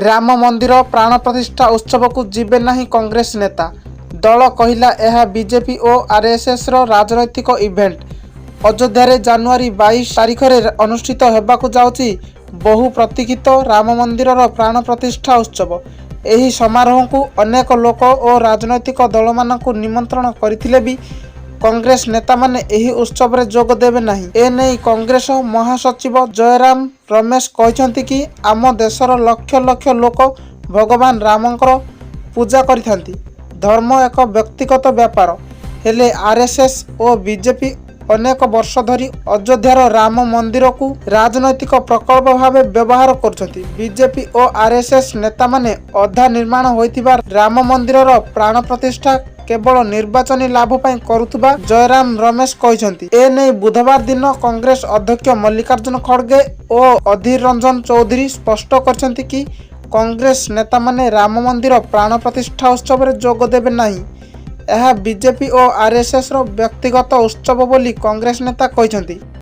ରାମ ମନ୍ଦିର ପ୍ରାଣ ପ୍ରତିଷ୍ଠା ଉତ୍ସବକୁ ଯିବେ ନାହିଁ କଂଗ୍ରେସ ନେତା। ଦଳ କହିଲା, ଏହା ବିଜେପି ଓ ଆରଏସଏସର ରାଜନୈତିକ ଇଭେଣ୍ଟ। ଅଯୋଧ୍ୟାରେ ଜାନୁଆରୀ 22 ତାରିଖରେ ଅନୁଷ୍ଠିତ ହେବାକୁ ଯାଉଛି ବହୁ ପ୍ରତୀକ୍ଷିତ ରାମ ମନ୍ଦିରର ପ୍ରାଣ ପ୍ରତିଷ୍ଠା ଉତ୍ସବ। ଏହି ସମାରୋହକୁ ଅନେକ ଲୋକ ଓ ରାଜନୈତିକ ଦଳମାନଙ୍କୁ ନିମନ୍ତ୍ରଣ କରିଥିଲେ ବି କଂଗ୍ରେସ ନେତାମାନେ ଏହି ଉତ୍ସବରେ ଯୋଗ ଦେବେ ନାହିଁ। ଏନେଇ କଂଗ୍ରେସ ମହାସଚିବ ଜୟରାମ ରମେଶ କହିଛନ୍ତି କି, ଆମ ଦେଶର ଲକ୍ଷ ଲକ୍ଷ ଲୋକ ଭଗବାନ ରାମଙ୍କର ପୂଜା କରିଥାନ୍ତି। ଧର୍ମ ଏକ ବ୍ୟକ୍ତିଗତ ବ୍ୟାପାର। ହେଲେ ଆରଏସଏସ ଓ ବିଜେପି ଅନେକ ବର୍ଷ ଧରି ଅଯୋଧ୍ୟାର ରାମ ମନ୍ଦିରକୁ ରାଜନୈତିକ ପ୍ରକଳ୍ପ ଭାବେ ବ୍ୟବହାର କରୁଛନ୍ତି। ବିଜେପି ଓ ଆରଏସଏସ ନେତାମାନେ ଅଧା ନିର୍ମାଣ ହୋଇଥିବା ରାମ ମନ୍ଦିରର ପ୍ରାଣ ପ୍ରତିଷ୍ଠା କେବଳ ନିର୍ବାଚନୀ ଲାଭ ପାଇଁ କରୁଥିବା ଜୟରାମ ରମେଶ କହିଛନ୍ତି। ଏନେଇ ବୁଧବାର ଦିନ କଂଗ୍ରେସ ଅଧ୍ୟକ୍ଷ ମଲ୍ଲିକାର୍ଜୁନ ଖଡଗେ ଓ ଅଧୀର ରଞ୍ଜନ ଚୌଧୁରୀ ସ୍ପଷ୍ଟ କରିଛନ୍ତି କି, କଂଗ୍ରେସ ନେତାମାନେ ରାମ ମନ୍ଦିର ପ୍ରାଣ ପ୍ରତିଷ୍ଠା ଉତ୍ସବରେ ଯୋଗ ଦେବେ ନାହିଁ। ଏହା ବିଜେପି ଓ ଆରଏସଏସର ବ୍ୟକ୍ତିଗତ ଉତ୍ସବ ବୋଲି କଂଗ୍ରେସ ନେତା କହିଛନ୍ତି।